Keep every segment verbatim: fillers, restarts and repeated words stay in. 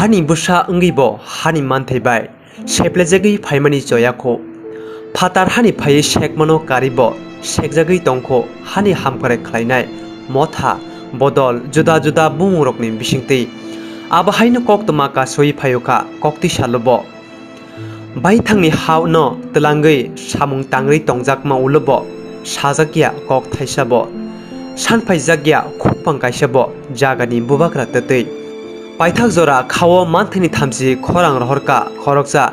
Ani bwsa wngwi bo hani manthai bai seplejagwi phaimani choya kho. Phatar hani phaiwi sekmano karwi bo sekjagwi tong kho, hani hamkrai khlainai motha, bodol, juda juda bumungrokni bisingtwi. Abo haino koktwma kasowi phaio kha koktwi salo bo. Baithangni ha-no twlangwi samung tangwi tongjakma ulo bo sajak ya kok thaisa bo, sanphaijakya khukpang kaisa bo jagani bubagra twtwi. Paithak jora khao manthani thamchi khorang rohorkha khoroksa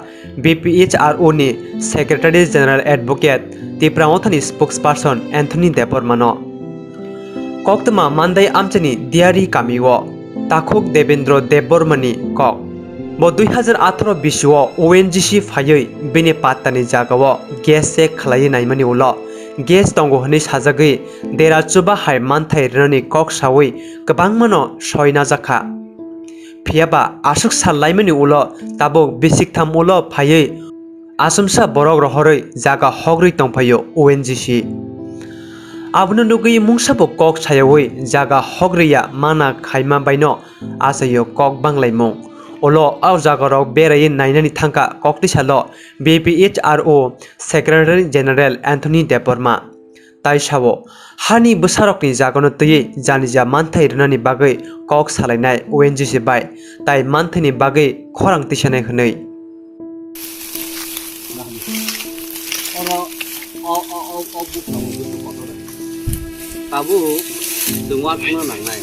B P H R O ni Secretary General Advocate Tipra Mothani spokesperson Anthony Debbarma no. Koktwma Mandai amchaini Diari kamio takhuk Devendra Debbarma ni kok. Bo dui hazar atharo bisio O N G C phaiwi bini pattani jagao gas check khlaiwi naimani ulo gas tongo hwnwi sajagwi dera chuba hai manthai rwnani kok sawi kwbangmano soi najakha. Phiyaba aswk sal laimani ulo tabuk bisiktham ulo phaiwi achomsa borok rohorwi jaga hogrwi tongphaio O N G C. Abono nugwi mungsa bo kok sayawi jaga hogrwi ya mana khaima baino achaio kok banglaimung. Ulo o jagarok beraiwi nainani thangkha koktwi salo B P H R O Secretary General Anthony Debbarma. Tai sao, hani bwsarokni jagano twiwi janija manthai rwnani bagwi kok salainai O N G C bai, tai manthaini bagwi khorang tisanai hwnwi. Oro, o, o, o, o buphang buphang kotor. Tabuk chwng uansukna nangnai.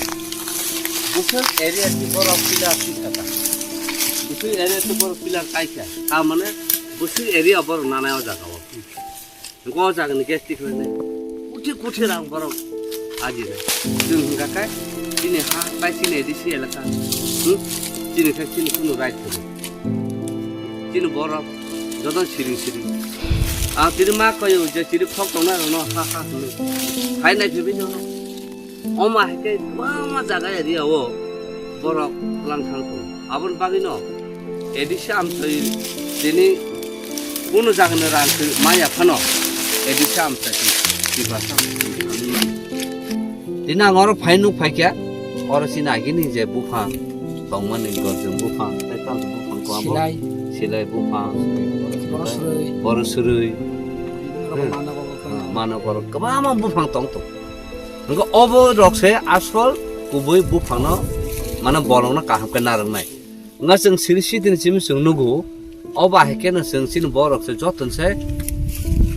Bwswk area si borok pillar si kha ta. Bwswk area si borok pillar kai kha. Ta mane bwswk area borok nanai o jaga o. Go jagani gas tikhlainai. Kuthi kuthi rang borok ajinai. Chwng hwnkha khe chini ha tai chini A D C elaka. Hmm? Chini khe chini kunu right kwrwi. Chini borok joto siring siring. Ang tini ma koyo je chini khok tongnai rokno ha ha hwnwi. Hai nai phaibai jono. Omo hai khe kwbangma jaga area o borok twlang thang tongo. Aboni bagwino A D C amchai tini kunu jagani rang twi maya phano A D C amchai twi Tiprasa amchai twi thangwi mano. Tini ang oro phai nuk phai kha, oro chini agini je buphang tongmani gorjong buphang, tei tamni buphang ko abo Silai. Silai buphang, Borok swrwi. Borok swrwi. Borok Hmm. mano borok Hmm, tongmani. Mano borok kwbangma buphang tong tong. Hwnkhe obo rok se asol kubui buphangno, mane, bolongno kaham khe narwknai. Wngkha chwng siri sidini simi chwng nugo, obo hai kheno chwng chini borok se joto se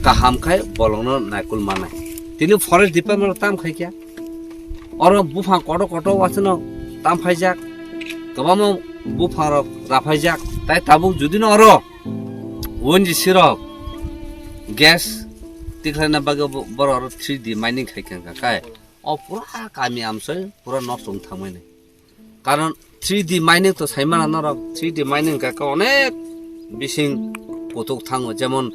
kaham khai bolongno naikol manai. Tini forest department tam khai kha. Oro buphang kotor kotor wasano tam phaijak, kwbangma buphang rok raphaijak, tai tabuk judino oro O N G C rok gas tikhlaina bagwi bo-, borok oro three D mining khai kha, khai. O pura kami amsoi pura nosto wng thangmani. Karon three D mining to saimana norok, three D mining kha khe onek bising kuthuk thango, jemon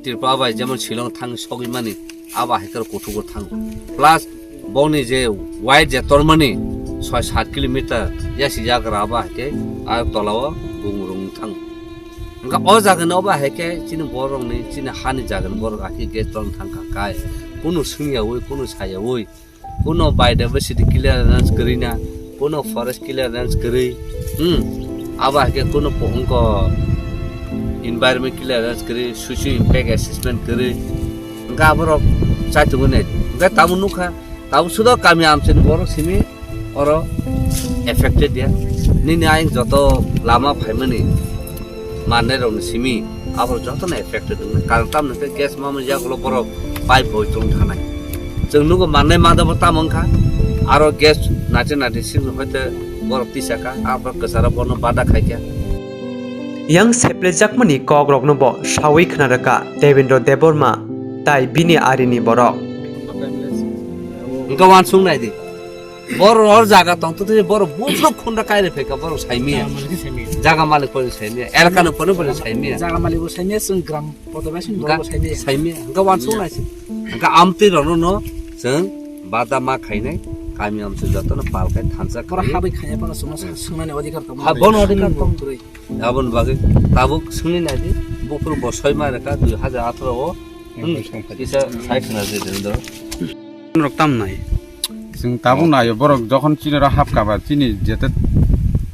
Tripura bai jemon Shillong thang sogwi mani, abo hai khe kuthuk thango. Plus boni je wide je tormani soi sat kilometer yasi jagra abo hai khe a tola o bung rung thango. Hwnkha o jaga ni obo hai khe chini borok ni, chini hani jaga ni borok akhe gas tong thang kha kai. Kunu swngyaui, kunu sayaui, kunu biodiversity clearance kwrwi na, kunu forest clearance kwrwi, hmm, abo hai khe kunu po-, wngkha environment clearance kwrwi, socio impact assessment kwrwi. Hwnkha aborok chaitungo ne, hwnkhe tabuk nukha, tabuk sudo kami amchaini borok simi oro affected ya. Nini ayang joto lama phaimani mannairokni simi abo jotono affected wngkha. Karon tamoni hwnkhe gas mama yagulo borok pipe boi chwng thanai. Chwng nugo mannai madabo tamo wngkha, aro gas nache nache simi hoite borok tisakha, abo kwcharo bono bada khaikha. Yang seplejakmani kokrokno bo sawi khwnarwkha Devendra Debbarma tai bini arini borok. Wngkha uansuk nai di. Borok hor jaga tong twi borok buphang khunda kaire phaikha borok saimiya. Jaga malik pore saimiya. Elaka no pore pore saimiya. Jaga malik bo saimiya, chwng gram podobasi Hwnkha borok bo saimiya. Saimiya. Hwnkha uansuk nai se. Hwnkha amtwi rokno no chwng bada ma khainai, kami amtwi jotono pal khai thansa Borok khainai. Habai khaiya phano chwngno Hmm. Swngnani odhikar tong. Ha, bono odhikar tong. Kwrwi. Aboni bagwi tabuk swngwi nai di, buphuru bo soi ma rwkha dui hazar atharo o. Hmm. Kisa sai khna di den do. Rok tam nai. Chwng tabuk naio, borok jokhon chini ro hapkha ba, chini jete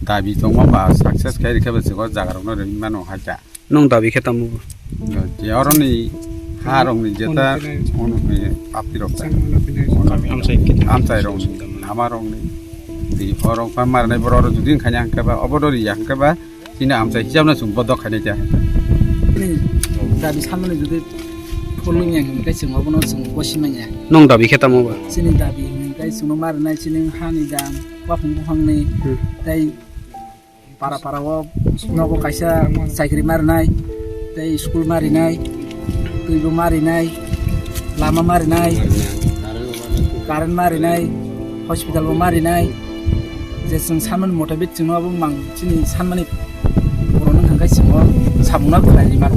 dabi tongma ba success khai rikha ba se o jaga rokno ring mano haja. Nwng dabi khe tamo bo? Je oroni ha rokni jeta ononi apni rok ta. Amchai khe. Amchai rokni, lama rokni. Di orok pa marnai borok oro judi wngkha hwnkhe ba obo dori ya hwnkhe ba chini amchai hisab no chwng bodok khainai ta. Dabi samani judi follow ya hwnkhe chwng obono chwng bosi manya. Nwng dabi khe tamo bo? Chini dabi hwnkhe chwngno marnai chini hani dam, waphang buphangni, hmm, tei para para o nogo kaisa chakri marinai, tei school marinai, twi bo marinai, lama marinai, current marinai, hospital bo marinai, je chwng sanmani motabik chwngno abo mang chini sanmani borokno hwnkhai chwngno samungno khlai rima.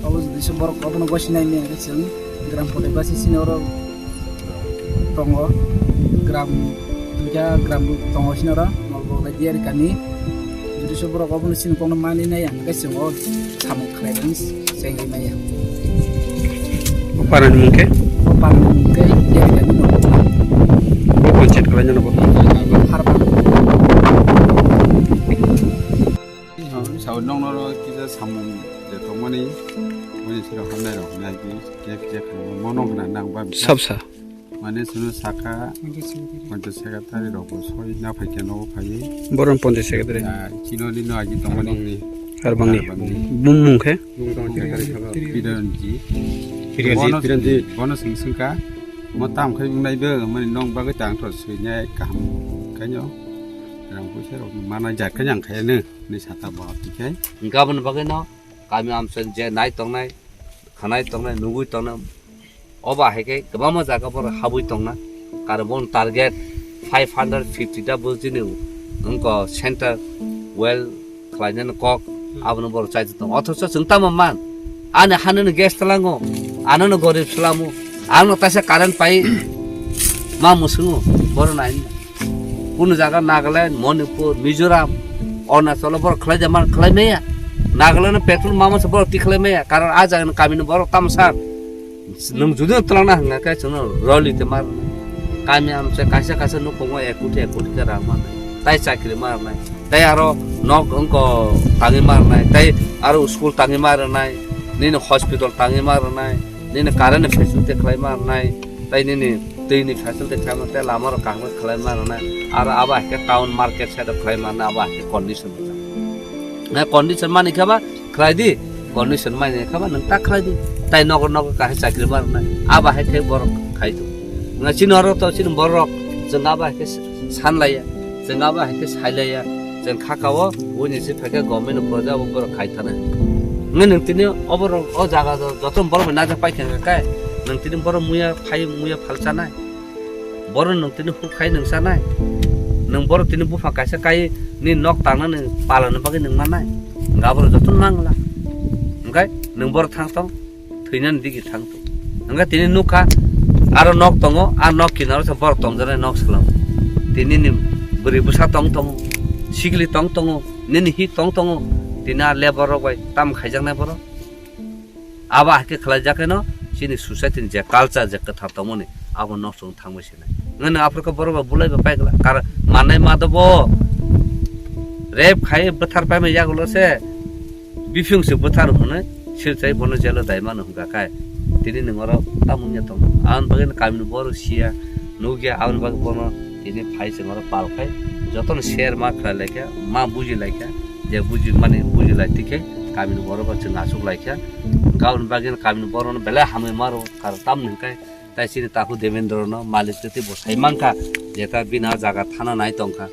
Abo jodi se borok obono gosinai manya khe chwng gram photo basi chini oro tongo, gram duita gram tongo sini oro, Nolbo bai Diyari kami. Jodi se borok obono sini kokno mani nai ang khe chwng o samung khlai nang chengri maya. O parani mung khe? O parani mung khe Diyari kami Nolbo. Bo panchayat khlai nang bo? Harba. Sao nokno kisa samung je tongmani, boni sero hamnai rok nai khe kisa kisa khlai mano hwnna nang ba bisa. Sabsa. Mane chwngno saka, Panchayat secretary. Panchayat secretary rok bo soi na phai khe nogo phaiwi. Borom Panchayat secretary. Ah, chino nino agi tongmani. Arbangni. Arbangni. Bumung khe? Bumung tong secretary sabo. Kiranji. Kiranji, Bono, Kiranji. Bono swng swngkha. Mo tam khai wngnai bo, mani nong bagwi tang thor swinai kaham khaino. Rang puisa rok mana jat khaino ang khaiya nw, ni sata bo tikhe. Gabon bagwi no, kami amchai je nai tongnai, khanai tongnai, nugwi tongnai, obo hai khe kwbangma jaga borok habwi tongna. Karon bono target five hundred fifty ta bujini wngkha center well khlainani kok, abono borok chaijak tongo. Othocho chwng tamo man? Ani hanino gas tlango, anono gorib swlamo, angno taisa current pai ma mwswngo, borok naina. Kunu jaga Nagaland, Manipur, Mizoram, Arunachal o borok khlai ja man khlai maya. Nagaland o petrol ma masa borok ti khlai maya. Karon a jaga ni kami ni borok tamo san. Nwng judi no twlang na hwnkha khe chwngno roli te mar. Kami amchai kaisa kaisa nukhungo ek koti ek koti khe rang man. Tai chakri mar nai. Tai aro nok wngko tangwi mar nai. Tai aro school tangwi mar nai. Nini hospital tangwi mar nai. Nini current facility khlai mar nai. Tai nini twi ni facility khlai mano, tei lama rok kaham khe khlai mano na, aro abo hai khe town market side o khlai mano, abo hai khe condition rijak. Na condition mani khe ba khlai di, condition mani khe ba nwng ta khlai di, tai nogo nogo kahai chakri mano na, abo hai khe borok khai di. Na chini oro to chini borok chwng abo hai khe san laiya. Chwng abo hai khe sai laiya, chwng kha ka o, buini se phaikhe government ni project abo borok khai thana. Nge nwng tini oborok o jaga do joto borok bai najak pai khe kai, nwng tini borok muya phai muya phal chanai. Borok nwng tini huk khai nwng chanai. Nwng borok tini buphang kaisa kai ni nok tangnani palani bagwi nwng manai. Nga borok joto nangla. Hwnkhe nwng borok thang tong. Thwinani digi thang tongo. Hwnkhe tini nukha, aro nok tongo, a nok kinaro se borok tongjaknai nok salam. Tini ni bwrwi bwsa tong tongo, sikli tong tongo, nini hi tong tongo, tini a labour rok bai tam khaijaknai borok. Abo hai khe khlaijak khe no chini society ni je culture je kwthar tongmani abo nok song thangbai se nai. Nini aphuru khe borok bai bulai bai paigla kar manai ma do bo rape khai bwthar paimai yagulo se. Biphung se bwthar hwnwi silchai bono jelo dai mano hwnkha khe tini nwng oro tamo wngya tongo. Aboni bagwi no kamini borok siya nukya, aboni bagwi bono tini phai se oro pal khai jotono share ma khlai lai kha, ma buji lai kha, je buji mani buji lai tikhe kamini borok bo chwng achuk lai kha. Aboni bagwi no kamini borok no belai hamwi ma rw kha, tamni hwnkhe Tai chini takhuk Devendra no malik twi bo sai mankha, jeta bini ah jaga thana nai tongkha.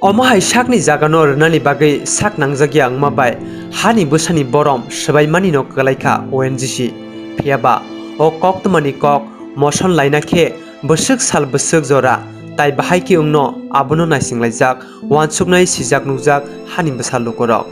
Omo hai sakni jaga no rwnani bagwi sak nangjak ya wngma bai hani bwsani borom swbai mani no kwlai kha O N G C. Phiya ba o koktwmani kok moson laina khe bwswk sal bwswk jora tai bahai khe wngno abono naising laijak, uansuknai sijak nukjak hani bwsa lukurok.